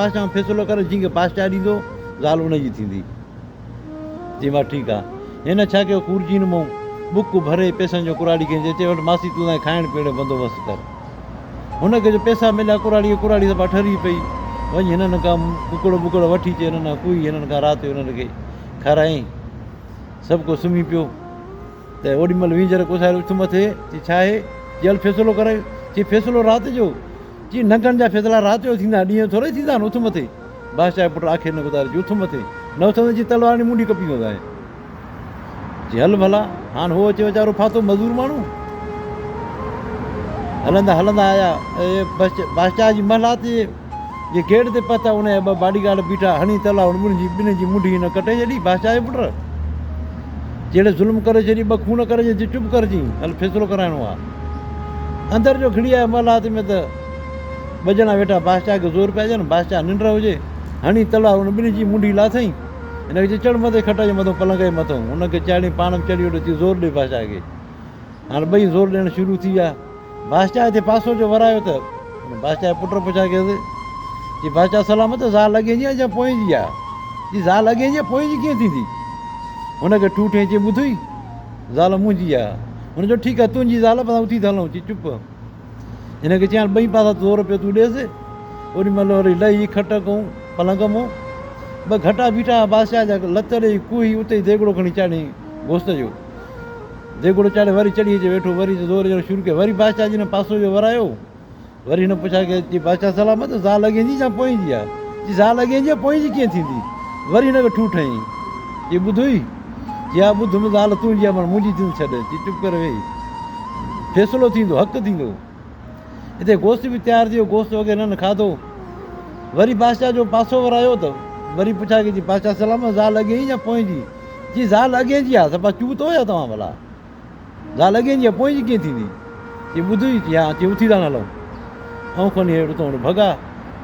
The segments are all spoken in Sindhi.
بادشاهه فيصلو ڪري جنهن کي بادشاهه ڏيندو زال ان جي ٿيندي. چيائين وا ٺيڪ آ. هن ڇا ڪيو خورجين مون ٻڪ ڀري پئسن جو ڪراڙي کي چي وٺ ماسي تون تائين کائڻ پيئڻ جو بندوبست ڪر. هن کي جو پئسا مليا ڪراڙي کي ڪراڙي صفا ٺري پئي. وڃ هنن کان ڪڪڙ ٻڪڙ وٺي چي هنن کان ڪوئي هنن کان رات جو هنن کي کارايائين. سڀ ڪو سمهي پيو. ته اوڏي مهل وينجهر ڪوساري اٿ مٿي چي ڇا آهي؟ چي هل فيصلو ڪرايون. چي فيصلو رات جو؟ چي ننگن جا فيصلا رات جو ٿيندا آهن ڏينهن جو ٿورئي ٿيندا آهن اٿ مٿي. بادشاهه جي پٽ آخر نه گذاري چي اٿ مٿي نه اٿندين چي تلوار هڻي منڍي ڪپيندوسانء. چي هل ڀلا. هاڻ هو اچي ويچارو ڦاٿو مزور ماڻهو. هلندا هلندا آيا بادشاهه جي محلات جي گيٽ تي پهتا ان جا ٻه باڊي گارڊ بيٺا هڻي تلوار هن ٻنهي جي منڍي هن ڪٽي ڇڏي بادشاهه جي پٽ. جهڙي ظلم ڪري ڇڏي، ٻه خون ڪري ڇڏي، چپ ڪر چئين، هل فيصلو ڪرائڻو آ. اندر جو گهڙي آيو محلات ۾ ته ٻه ڄڻا ويٺا بادشاهه کي زور پيا ڏين، بادشاهه ننڊ هجي، هڻي تلوار ان ٻنهي جي منڍي لاٿئين. هن کي چئي چڙهه مٿي کٽ جي مٿون پلنگ جي مٿون. هن کي چاڙهي پاڻ به چڙهي ويٺو چئي زور ڏي بادشاهه کي. هاڻ ٻئي زور ڏيڻ شروع ٿي ويا. بادشاهه هتي پاسو جو ورايو ته هن بادشاهه جي پٽ پڇا ڪيس، چي بادشاهه سلامت زال اڳئين جي آ يا پوئين جي آ؟ چي زال اڳئين جي آ پوئين جي ڪيئن ٿيندي؟ هن کي ٺوٺ هنئين چي ٻڌوئي زال منهنجي آ. هن چيو ٺيڪ آ تنهنجي زال آ پر اسان اٿي ٿا هلون. چي چپ. هن کي چيائين ٻئي پاسا زور پيو تون ڏيس. اوڏي مهل وري لهي کٽ کئون پلنگ مون ٻه گهٽا بيٺا هئا بادشاهه جا لت ڏيئي ڪوهي اتي ئي ديڳڙو کڻي چاڙهيائين گوشت جو. ديڳڙو چاڙهي وري چڙهي اچي ويٺو. وري زور ڏيڻ شروع ڪيو. وري بادشاهه جي هن پاسو جو ورايو. وري هن پڇا ڪئي، چي بادشاهه سلامت، زال اڳئين جي يا پوئين جي آ؟ چي زال اڳئين جي آ، پوئين جي ڪيئن ٿيندي؟ وري هن کي ٺوٺ هنئين. چي ٻڌوئي؟ چي ها ٻڌم، زال تنهنجي آ، پر منهنجي ٿيندي ڇڏ. چي چپ ڪري ويهي. فيصلو ٿيندو، حق ٿيندو. اتي گوشت به تيار ٿي ويو، گوشت وغيره هنن کاڌو. وري بادشاهه جو پاسو ورايو ته وري پڇا ڪئي، چي بادشاهه سلامت، زال اڳئين جي يا پوئين جي؟ چي زال اڳئين جي آ، صفا چوت هو يا توهان ڀلا؟ زال اڳئين جي آ، پوئين جي ڪيئن ٿيندي؟ چي ٻڌوئي؟ چي ها. چي اٿي ٿا هلون. آئون کڻي هيٺ اتان ڀڳا.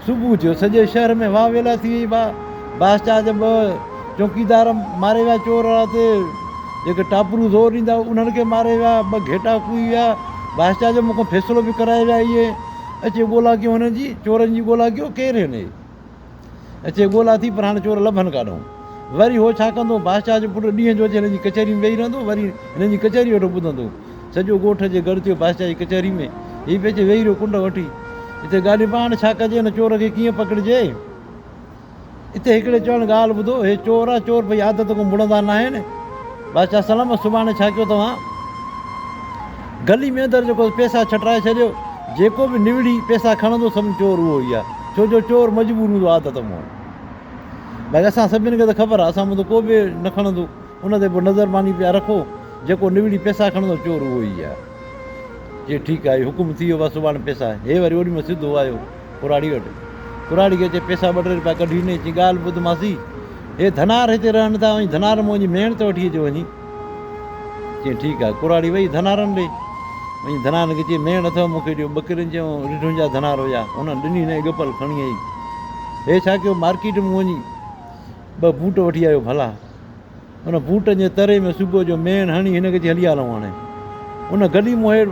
صبح ٿيو، سڄي شهر ۾ واهه ويلا ٿي وئي. بادشاهه جا ٻه چوڪيدار ماري ويا چور رات، جيڪي ٽاپرو زور ڏيندا هئا انهن کي ماري ويا، ٻه گهيٽا ڪوهي ويا. بادشاهه جو مون کان فيصلو به ڪرائي ويا. اهي اچي ڳولا ڪيو هنن جي، چورن جي ڳولا ڪيو، ڪير هن هي؟ اچي ڳولا ٿي پر هاڻي چور لڀن ڪاڏهون. وري هو ڇا ڪندو؟ بادشاهه جو پٽ ڏينهن جو اچي هنن جي ڪچهري ۾ ويهي رهندو، وري هنن جي ڪچهري ويٺو ٻڌندو. سڄو ڳوٺ اچي گڏ ٿيو بادشاهه جي ڪچهري ۾. هي به اچي ويهي رهيو ڪنڊ وٺي. اتي ڳالهيون پيا هاڻي ڇا ڪجي هن چور کي ڪيئن پڪڙجي؟ اتي هڪڙي چوڻ ڳالهه ٻڌو، هي چور آ، چور ڀئي عادت کان مڙندا ناهن. بادشاهه سلامت سڀاڻي ڇا ڪيو توهان؟ گلي ۾ اندر جيڪو پئسا ڇٽرائي ڇڏيو، جيڪو به نوڙي پئسا کڻندو سمجهه چور اهو ئي آ، ڇو جو چور مجبور هوندو عادت مون. باقي اسان سڀني کي ته خبر آ، اسان مان ته ڪو به نه کڻندو، ان تي پوء نظر باني پيا رکو، جيڪو نوڙي پئسا کڻندو چور اهو ئي آ. چي ٺيڪ آ، اهو حڪم ٿي ويو بس سڀاڻي پئسا. هي وري اوڏي مهل سڌو آيو ڪراڙي وٽ. ڪراڙي کي چي پئسا ٻه ٽي روپيا ڪڍي ڏني، چي ڳالهه ٻڌ ماسي، هي ڌنار هتي رهن ٿا، وڃي ڌنار مان وڃي ميڻ ته وٺي اچ وڃي. چيائين ٺيڪ آهي. ڪراڙي وئي ڌنارن ڏي. وڃي ڌنارن کي چيائين ميڻ اٿو مون کي ڏيو. ٻڪرين جي ۽ رڍن جا ڌنار هيا. انهن ڏني نه ڳپل کڻي آئي. هي ڇا ڪيو مارڪيٽ مان وڃي ٻه بوٽ وٺي آيو ڀلا. ان بوٽن جي تري ۾ صبح جو ميڻ هڻي هن کي چيائين هلي هلون هاڻي. ان گلي مان هي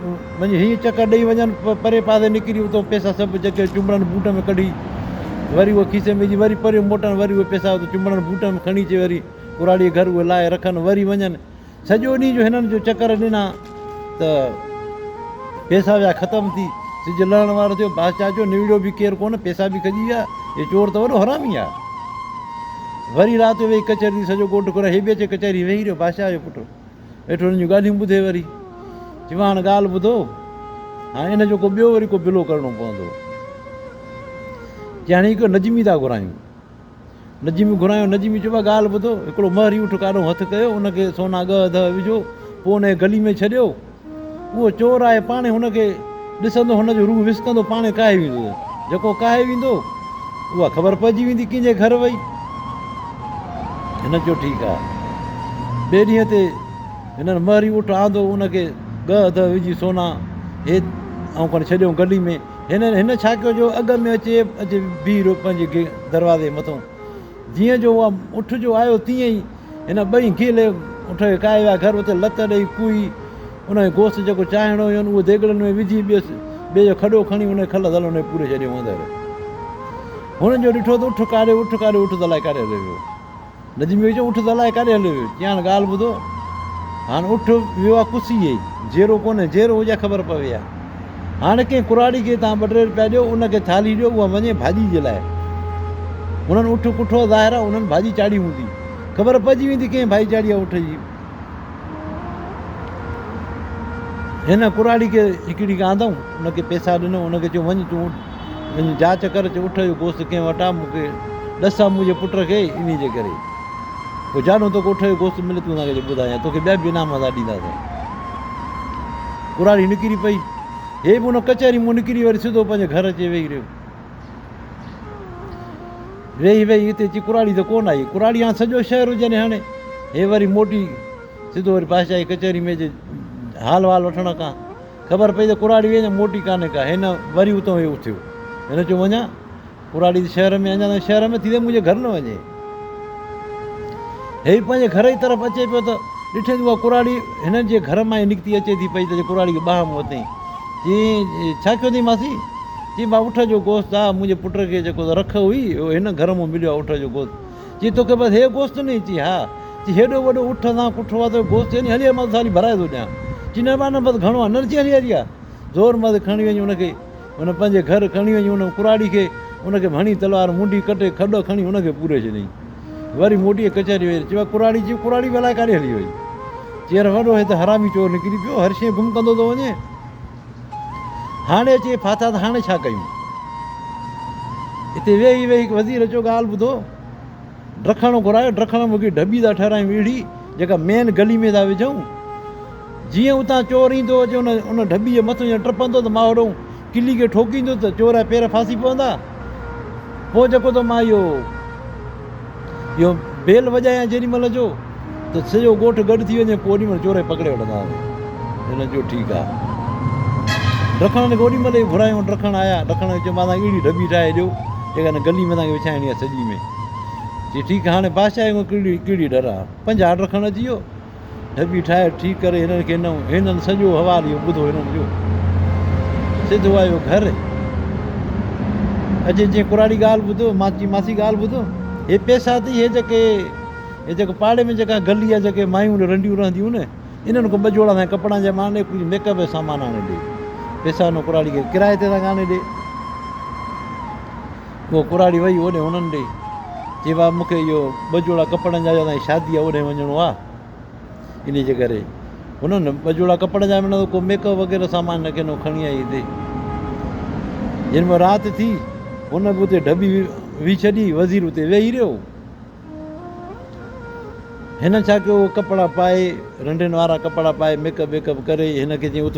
وڃي هيئن چڪر ڏيئي وڃن پري پاسي نڪري اتو پئسا سڀ جيڪي چنبڙن بوٽ ۾ ڪڍي وري اهي کيسي ۾ وجهي وري پريون موٽن وري اهي پئسا اتو چنبڙن بوٽ ۾ کڻي اچي وري ڪراڙيء گهر اهي لاهي رکن وري وڃن. سڄو ڏينهن جو هنن جو چڪر ڏنا ته پئسا ويا ختم ٿي. سج لهڻ وارو ٿيو. بادشاهه چيو، نوڙيو به ڪير ڪونه، پئسا به کڄي ويا. هي چور ته وڏو حرامي آهي. وري رات جو ويهي ڪچهري ٿي. سڄو ڳوٺ گهرائي هي به اچي ڪچهري ويهي رهيو. بادشاهه جو پٽ ويٺو هنن جون ڳالهيون ٻڌي وري چيو، هاڻ ڳالهه ٻڌو، هاڻ ان جو ڪو ٻيو وري ڪو بلو ڪرڻو پوندو. چي هاڻي هڪ نجمي ٿا گهرايون. نجمي گهرايو، نجمي چيو، ڀاء ڳالهه ٻڌو، هڪڙو مهري اٺ ڪاڏهون هٿ ڪيو، ان کي سونا ڳهه ڌهه وجهو، پوء ان کي گلي ۾ ڇڏيو، اهو چور آهي، پاڻهي هن کي ڏسندو، هن جو روح وسڪندو، پاڻهي ڪاهي ويندو، جيڪو ڪاهي ويندو، اها خبر پئجي ويندي ڪنهن جي گهر وئي. هن چيو، ٺيڪ آهي. ٻئي ڏينهن تي هنن مهري اٺ آندو، ان کي ڳهه ڌهه وجهي سونا هي ۽ کڻي ڇڏيو گلي ۾. هن هن ڇا ڪيو جو اڳ ۾ اچي اچي بيهي رهيو پنهنجي دروازي جي مٿئون. جيئن جو اها اٺ جو آيو تيئن ئي هن ٻئي گهلي اٺ کي ڪاهي ويا گهر اتي لت ڏئي ڪوهي ان جو گوشت جيڪو چاهڻو هين اهو ديڳڙن ۾ وجهي ٻيس ٻئي جو کڏو کڻي ان کل ڌل ان کي پوري ڇڏيائون اندر. هن جو ڏٺو ته اٺ ڪاڏي، اٺ ڪاڏي، اٺ ته الائي ڪاڏي هليو ويو. نجميء چيو، اٺ ته الائي ڪاڏي هليو ويو. چيائين، هاڻ ڳالهه ٻڌو، هاڻ اٺ ويو آ ڪسيء، جيئرو ڪونهي، جيئرو هجي ها خبر پوي ها. هاڻ ڪنهن ڪراڙي کي توهان ٻه ٽي رپيا ڏيو، ان کي ٿالهي ڏيو، اها وڃي ڀاڄي جي لاء. هنن اٺ ڪٺو آ، ظاهر آ انهن ڀاڄي چاڙهي هوندي. خبر پئجي ويندي ڪنهن ڀاڄي چاڙهي آ اٺ جي. هن ڪراڙي کي هڪڙي کي آندائون، ان کي پئسا ڏنائون، ان کي چيو وڃ تون وڃ جاچ ڪر چي اٺ جو گوشت ڪنهن وٽ آ، مون کي ڏس آ منهنجي پٽ کي انهي جي ڪري. پوء جاڏو توکي اٺ جو گوشت ملي تون اسان کي ٻڌايان، توکي ٻيا به انعام اسان ڏينداسين. ڪراڙي نڪري پئي. هي به ان ڪچهري مون نڪري وري سڌو پنهنجي گهر اچي ويهي رهيو. ويهي ويهي اتي اچي ڪراڙي ته ڪونه آئي. ڪراڙي هاڻ سڄو شهر هجن هاڻي. هي وري موٽي سڌو وري بادشاهه جي ڪچهري ۾ اچي حال وال وٺڻ کان خبر پئي ته ڪراڙي وئي اڃا موٽي ڪانهي ڪا. هن وري اتان هي اٿيو. هن چيو وڃان ڪراڙي ته شهر ۾ اڃا تائين شهر ۾ ٿي ته منهنجي گهر نه وڃي. هي پنهنجي گهر جي طرف اچي پيو ته ڏٺائين ته اها ڪراڙي هنن جي گهر مان ئي نڪتي اچي ٿي پئي ته ڪراڙي کي ٻانهن مون ورتائين. چيائين، ڇا ڪيو اٿئي ماسي؟ چيائين، ڀاء اٺ جو گوشت آ، منهنجي پٽ کي جيڪو رک هئي، اهو هن گهر مان مليو آ اٺ جو گوشت. چيائين، توکي بس هي گوشت ڏنئي؟ چيائين، ها. چيائين، هيڏو وڏو اٺ اسان ڪٺو آ، توکي گوشت ڏنئي؟ هلي آ مان ٿالهي ڀرائي ٿو ڏيان. چيائين، نه ڀاء نه بس گهڻو آ. نه نه چيائين، هلي هلي آ. زور مز کڻي وڃي ان کي، هن پنهنجي گهر کڻي وڃي ان ڪراڙي کي، ان کي به هڻي تلوار منڍي ڪٽي کڏ کڻي ان کي پوري ڇڏيائين. وري موٽي ڪچهري وئي. چيو، ڪراڙي چيو، ڪراڙي به الائي ڪاڏي هلي وئي. چير وڏو هي ته حرامي چور نڪري پيو، هر شيء گم ڪندو ٿو وڃي. هاڻي اچي ڦاٿا ته هاڻي ڇا ڪيون؟ اتي ويهي ويهي هڪ وزير اچيو ڳالهه ٻڌو. ڊکڻ گهرايو، ڊکڻ ۾ هڪڙي ڍٻي ٿا ٺهرايون اهڙي، جيڪا مين گلي ۾ ٿا وجهون. جيئن اتان چور ايندو اچي ان ان ڍٻي جي مٿو جيئن ٽپندو ته مان هوڏهون ڪلي کي ٺوڪيندس ته چور جا پير ڦاسي پوندا. پوء جيڪو ته مان اهو اهو بيل وڄايان جيڏي مهل جو ته سڄو ڳوٺ گڏ ٿي وڃي پوء اوڏي مهل چور کي پڪڙي وٺنداسين. هن چيو ٺيڪ آ. ڊکڻ کي اوڏي مهل ئي گهرايون ڊکڻ آيا. ڊکڻ کي چيو مان توهان کي اهڙي ڍٻي ٺاهي ڏيو جيڪا هن گلي ۾ توهان کي وڇائڻي آ سڄي ۾. چي ٺيڪ آ هاڻي بادشاهه کي ڪهڙي ڪهڙي ڊر آ. 50 ڊکڻ اچي ويو. ڍٻي ٺاهي ٺيڪ ڪري هنن کي ڏنائون. هنن سڄو حوال اهو ٻڌو هنن جو. سڌو آيو گهر. اچي جيئن ڪراڙي ڳالهه ٻڌو، ماچي ماسي ڳالهه ٻڌو. هي پئسا اٿئي هي جيڪي هي جيڪو پاڙي ۾ جيڪا گلي آ جيڪي مايون رنڊيون رهنديون نه انهن کان ٻه جوڙا سائين ڪپڙن جا مان ڏي ڪجهه ميڪ اپ جو سامان آڻي ڏي. پئسا هن ڪراڙي کي ڪرائي تي ٿا آڻي ڏي. پوء ڪراڙي وئي اوڏي هنن ڏي. چي بابا مون کي اهو ٻه جوڙا ڪپڙن جا تائين شادي آ اوڏي وڃڻو آ. انهي جي ڪري هنن ٻه جوڙا ڪپڙن جا ملندو ڪو ميڪ اپ وغيره سامان نه ڪنو کڻي آئي هتي. جن ۾ رات ٿي هن به اتي ڍٻي وي ڇڏي وزير اتي ويهي رهيو. هن ڇا ڪيو ڪپڙا پائي رنڊين وارا ڪپڙا پائي ميڪ اپ ويڪ اپ ڪري هن کي چيائين اٿ.